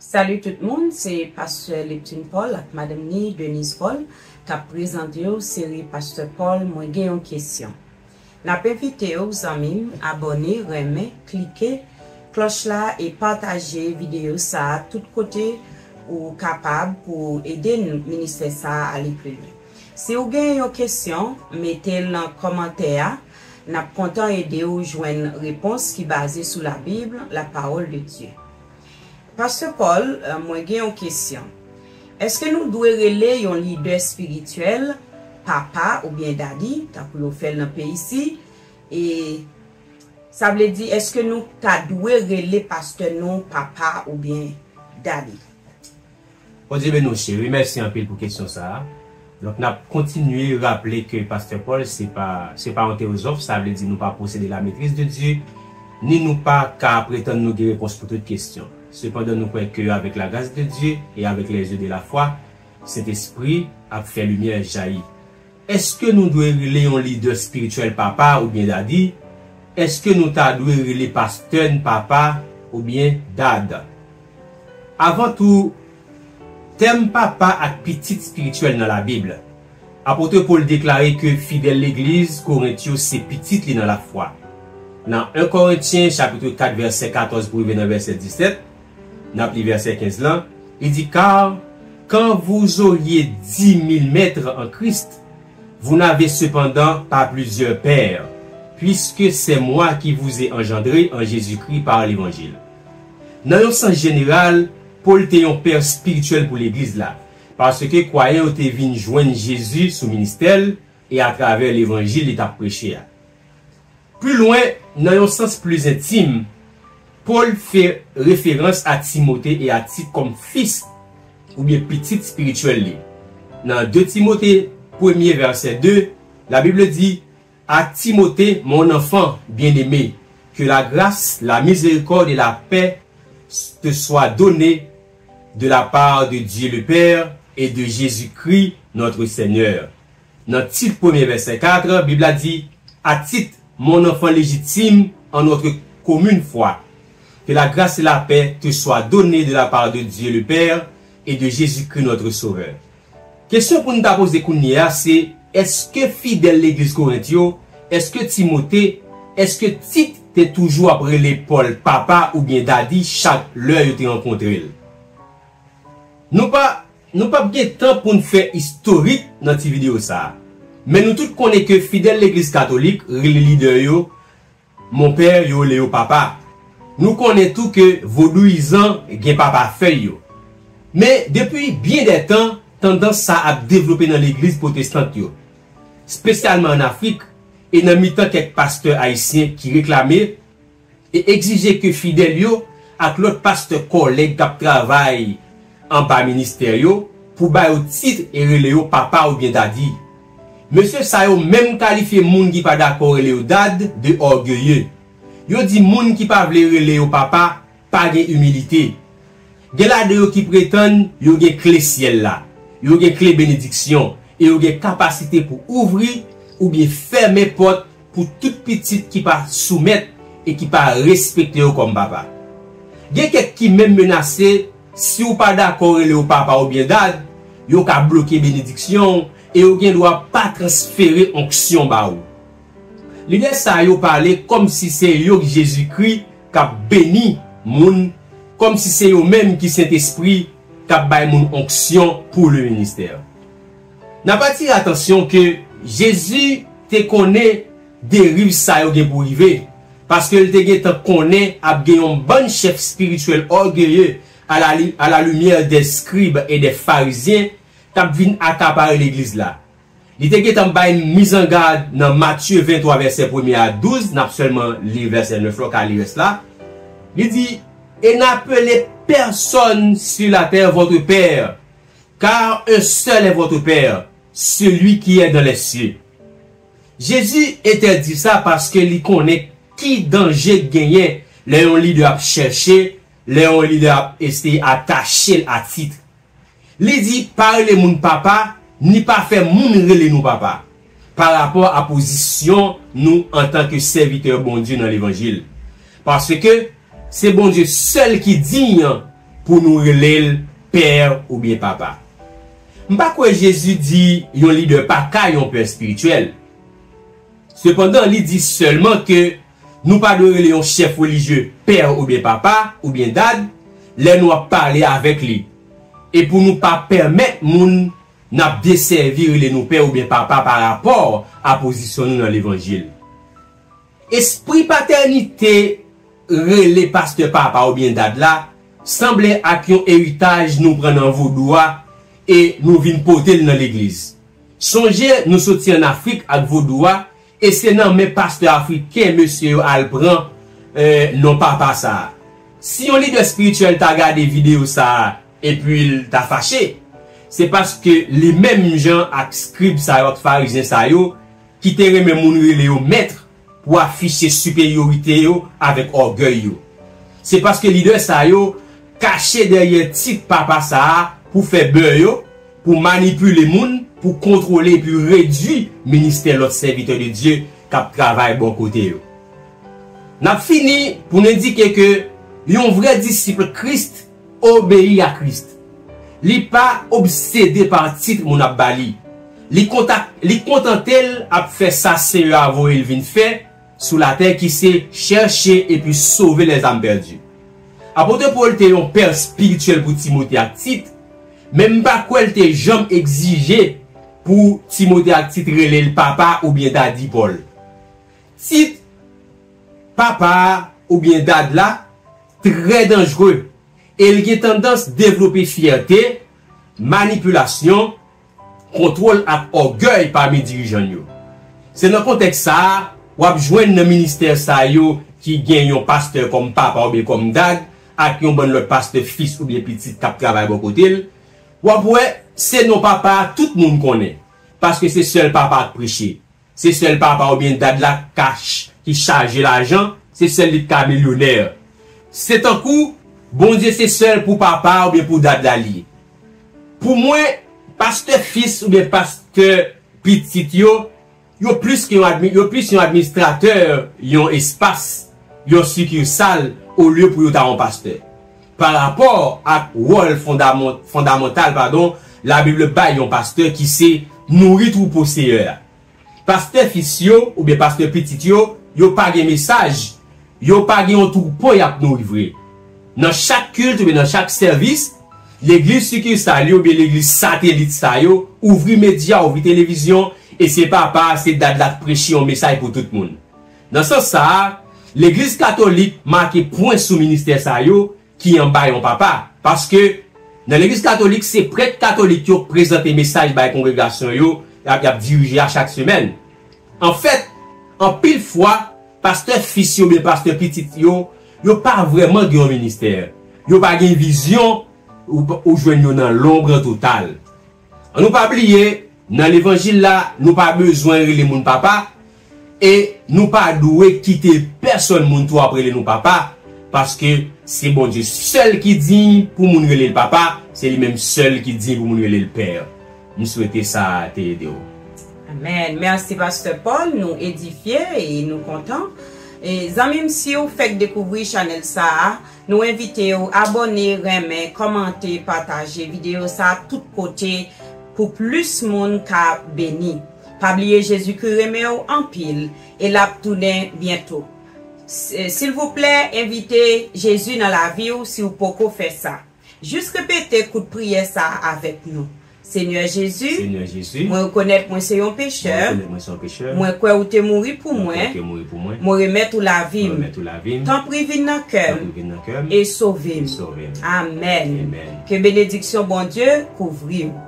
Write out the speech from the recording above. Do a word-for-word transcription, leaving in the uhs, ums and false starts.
Salut tout moun, se Pastè Leptune Paul ak madanm ni Denise Paul k ap prezante w seri Pastè Paul, mwen gen yon kesyon. N ap envite w, zanmi m, abòne, renmen, klike klòch la e pataje videyo sa a tout kote ou kapab pou ede n, ministè sa a ale pi lwen. Si w gen yon kesyon, mete l nan kòmantè a. N ap kontan ede w jwenn repons ki baze sou Labib, la parole de Dieu. Pastè Paul, euh, mwen gen yon kesyon. Èske nou dwe rele yon lidè espirityèl papa oubyen dadi, tankou yo fè l nan peyi isi? E sa vle di, èske nou ta dwe rele pastè nou papa oubyen dadi? Bondye beni w, cheri. Mèsi anpil pou kesyon sa a. Donk, n ap kontinye raple ke Pastè Paul se pa, se pa yon teyozòf, sa vle di nou pa posede la maîtrise de Dieu, ni nou pa ka pretann nou gen repons pou tout kesyon. Sepandan, nou kwè ke avèk la grâce de Dieu et avec les yeux de la foi, Sentespri ap fè limyè jayi. Èske nou dwe rele yon lidè espirityèl papa oubyen dadi? Èske nou ta dwe rele pastè n papa oubyen dad? Avan tou, tèm papa ak pitit espirityèl nan Labib. Apot Pòl deklare ke fidèl legliz Korent yo se pitit li nan lafwa. Nan en Korentyen chapit kat vèsè katòz pou rive nan vèsè disèt, n ap li vèsè kenz lan, li di, car quand vous auriez dix mille maîtres en Christ, vous n'avez cependant pas plusieurs pères, puisque c'est moi qui vous ai engendré en Jésus-Christ par l'évangile. Nan yon sans jeneral, Pòl te yon pè espirityèl pou legliz la, paske kwayan yo te vin jwenn Jezi sou ministè l e atravè levanjil li t ap preche a. Pi lwen, nan yon sans plis entim, Pòl fè referans a Timote e a Tit kòm fis oubyen pitit espirityèl li. Nan de Timote premye vèsè de, Labib di, à Timothée, mon enfant bien-aimé, que la grâce, la miséricorde et la paix te soient données de la part de Dieu le Père et de Jésus-Christ notre Seigneur. Nan Tit premye vèsè kat, Bib la di, à Tite, mon enfant légitime en notre commune foi, que la grâce et la paix te soient données de la part de Dieu le Père et de Jésus-Christ notre Sauveur. Kesyon pou n ta poze kounye a se, èske fidèl legliz Korent yo, èske Timote, èske Tit te toujou ap rele Pòl papa oubyen dadi chak lè yo te rankontre l? Nou pa, nou p ap gen tan pou n fè istorik nan ti videyo sa a. Men nou tout konnen ke fidèl legliz katolik rele lidè yo mon père, yo rele yo papa. Nou konnen tou ke vodouyizan gen papa fèy yo. Men depi byen dè tan, tandans sa ap devlope nan legliz pwotestant yo, espesyalman ann Afrik, e nan mitan kèk pastè ayisyen ki reklame e egzije ke fidèl yo ak lòt pastè kòlèg k ap travay anba ministè yo pou ba yo tit e rele yo papa oubyen dadi. Mesye sa yo menm kalifye moun ki pa dakò rele yo dad de ògeye. Yo di moun ki pa vle rele yo papa pa gen imilite. Gen ladan yo ki pretann yo gen kle syèl la, yo gen kle benediksyon, e yo gen kapasite pou ouvri oubyen fèmen pòt pou tout pitit ki pa soumèt e ki pa respekte yo kòm papa. Gen kèk ki menm menase, si w pa dakò rele yo papa oubyen dad, yo ka bloke benediksyon w e yo gen dwa pa transfere onksyon ba ou. Lidè sa yo pale kòmsi se yo k Jezikri k ap beni moun, kòmsi se yo menm ki Sentespri k ap bay moun onksyon pou le ministè. N ap atire atansyon ke Jezi te konnen deriv sa yo gen pou rive, paske l te gentan konnen ap gen yon bann chèf espirityèl ògeye à la, à la lumière des scribes et des pharisiens k ap vin akapare legliz la. Li te gentan bay mizangad nan Matye venntwa vèsè premye a douz, n ap sèlman li vèsè nèf la, w ka li rès la. Li di, et n'appelez personne sur la terre votre père, car un seul est votre Père, celui qui est dans les cieux. Jezi entèdi sa paske li konnen ki danje k genyen lè yon lidè ap chèche, lè yon lidè ap eseye atache l a tit. Li di pa rele moun papa, ni pa fè moun rele nou papa, parapò a pozisyon nou antanke sèvitè Bondye nan levanjil. Paske se Bondye sèl ki diy pou nou rele l pè oubyen papa. M pa kwè Jezi di yon lidè pa ka yon pè espirityèl. Sepandan, li di sèlman ke nou pa dwe rele yon chèf relijye pè oubyen papa oubyen dad lè nou ap pale avèk li, e pou nou pa pèmèt moun n ap desèvi rele nou pè oubyen papa parapò a pozisyon nou nan levanjil. Espri patènite rele pastè papa oubyen dad la sanble ak yon eritaj nou pran nan vodou a e nou vin pote l nan legliz. Sonje, nou soti ann Afrik ak vodou a, e se nan men pastè afriken mesye yo al pran, eh, non papa sa a. Si yon lidè espirityèl ta gade videyo sa a epi l ta fache, se paske li menm jan ak skrib sa yo ak farizyen sa yo ki te renmen moun rele yo mèt pou afiche siperyorite yo avèk ògèy yo. Se paske lidè sa yo kache dèyè tit papa sa a pou fè bè yo, pou manipile moun, pou kontwole epi redwi ministè lòt sèvitè de Dye k ap travay bò kote yo. N ap fini pou n endike ke yon vrè disip Kris obeyi a Kris. Li pa obsede pa tit moun ap ba li. Li kontak-, li kontante l ap fè sa Seyè a voye l vin fè sou latè, ki se chèche epi sove lèzam pèdi. Apot Pòl te yon pè espirityèl pou Timote ak Tit, men m pa kwè l te janm egzije pou Timote ak Tit rele l papa oubyen dadi Pòl. Tit, papa a oubyen dad la, trè danjre e l gen tandans devlope fyète, manipilasyon, kontwòl ak ògèy pami dirijan l yo. Se nan kontèks sa a, w ap jwenn nan ministè sa yo ki gen yon pastè kòm papa oubyen kòm dad, ak yon bann lòt pastè fis oubyen pitit k ap travay bò kote l, w ap wè se non papa a tout moun konnen, paske se sèl papa a k preche. Se sèl papa oubyen dad la k ach-, ki chaje lajan, se sèl li k ka milyonè. Se tankou Bondye se sèl pou papa oubyen pou dad la li ye. Pou mwen, pastè fis oubyen pastè pitit yo, yo plis ke yon admi-, yo plis yon administratè yon espas, yon sikirsal, olye pou yo ta yon pastè. Parapò ak wòl fondamon-, fondamantal, padon, Labib bay yon pastè ki se nouri twoupo Seyè a. Pastè fis yo oubyen pastè pitit yo, yo pa gen mesaj, yo pa gen yon twoupo y ap nouri vre. Nan chak kilt oubyen nan chak sèvis, legliz sikirsal yo oubyen legliz satelit sa yo ouvri medya, ouvri televizyon, e se papa, se dad la k preche yon mesaj pou tout moun. Nan sans sa a, legliz katolik make pwen sou ministè sa yo, ki anba yon papa. Paske nan legliz katolik, se prèt katolik yo k prezante mesaj bay kongregasyon yo, y ap, y ap dirije a chak semèn. Anfèt, anpil fwa, pastè fis yo oubyen pastè pitit yo, yo pa vrèman gen yon ministè. Yo pa gen vizyon, ou, ou jwenn yo nan lonbran total. Ann nou pa bliye, nan levanjil la, nou pa bezwen rele moun papa, e nou pa dwe kite pèsonn moun tou ap rele nou papa, paske se Bondye sèl ki diy pou moun rele l papa, se li menm sèl ki diy pou moun rele l pè. M swete sa te ede w. Amèn. Mèsi, Pastè Paul. Nou edifye e nou kontan. E zanmi m, si w fèk dekouvri chanèl sa a, nou envite w abòne, renmen, kòmante, pataje videyo sa a tout kote pou plis moun ka beni. Pa bliye Jezikri renmen w anpil e l ap tounen byento. S-, silvouplè, envite Jezi nan lavi w si w poko fè sa. Jis repete kout priyè sa a avèk nou. Senyè Jezi, Senyè Jezi, mwen rekonèt mwen se yon pechè. Mwen rekonèt mwen se yon pechè. Mwen kwè ou te mouri pou mwen. Mwen kwè ou te mouri pou mwen. Mwen remèt ou lavi m. Mwen remèt ou lavi m. Tanpri vin nan kè m. Tanpri vin nan kè m. E sove m. E sove m. Amèn. Amèn. Ke benediksyon Bondye kouvri w.